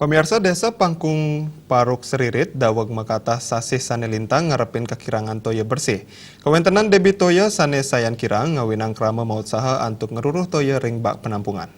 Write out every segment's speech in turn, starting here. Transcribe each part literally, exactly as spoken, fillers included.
Pamiarsa, Desa Pangkung Paruk Seririt daweg makatah sasih sane lintang ngarepin kakirangan toya bersih. Kawentenan debit toya sane sayan kirang ngawinang krama mautsaha antuk ngruruh toya ring bak penampungan.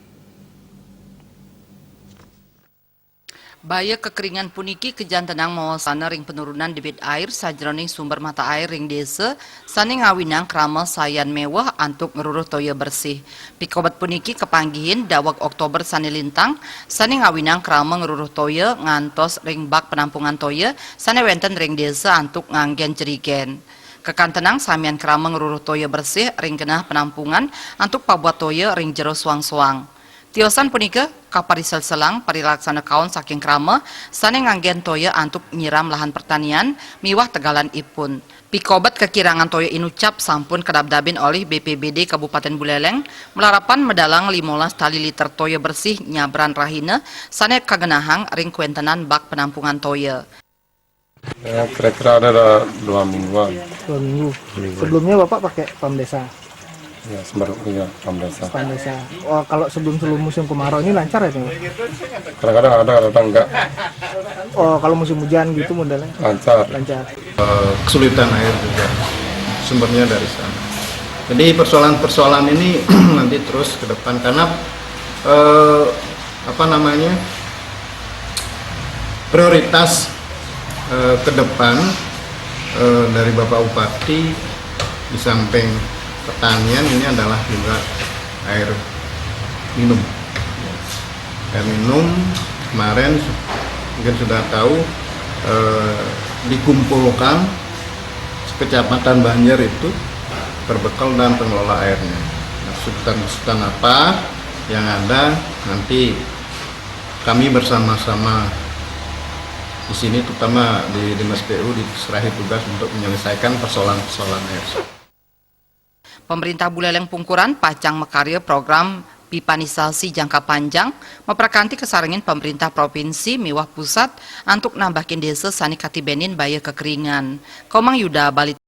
Baya kekeringan puniki kajantenang mawasana ring penurunan debit air sajroning sumber mata air ring desa, sane ngawinang krama sayan meweh antuk ngruruh toya bersih. Pikobet puniki kapanggihin daweg Oktober sane lintang, sane ngawinang krama ngruruh toya ngantos ring bak penampungan toya sane wenten ring desa antuk nganggen jerigen. Kakantenang samian krama ngruruh toya bersih ring genah penampungan antuk pabuat toya ring jero soang-soang. Tiosan punika kapariselselang parilaksana kaon saking krama sane nganggen toya antuk nyiram lahan pertanian miwah tegalan ipun. Pikobet kakirangan toya inucap sampun kadabdabin olih B P B D Kabupaten Buleleng, malarapan medalang limolas tali liter toya bersih nyabran rahina sane kagenahang ring kawentenan bak penampungan toya. Ya, kira-kira ada, ada dua mingguan. Dua minggu. Sebelumnya Bapak pakai pam desa? Ya, sumber, iya, pam desa. Pam desa. Oh, kalau sebelum-sebelum musim kemarau ini lancar ya, Pak? Kadang-kadang ada, kadang enggak. Oh, kalau musim hujan gitu modelnya? Lancar. Lancar. Eh, kesulitan air juga sumbernya dari sana. Jadi persoalan-persoalan ini nanti terus ke depan karena, eh, apa namanya, prioritas, eh, ke depan, eh, dari Bapak Bupati di samping pertanian ini adalah juga air minum. Air minum kemarin mungkin sudah tahu, eh, dikumpulkan sekecamatan Banjar itu berbekal dan pengelola airnya. Nah, kesulitan-kesulitan apa yang ada nanti kami bersama-sama di sini, terutama di Dinas P U, diserahi tugas untuk menyelesaikan persoalan-persoalan air. Pemerintah Buleleng Pungkuran pacang makarya program pipanisasi jangka panjang, maprakanti kasarengin pemerintah provinsi miwah pusat antuk nambahin desa sane katibenin baya kekeringan. Komang Yuda, Bali.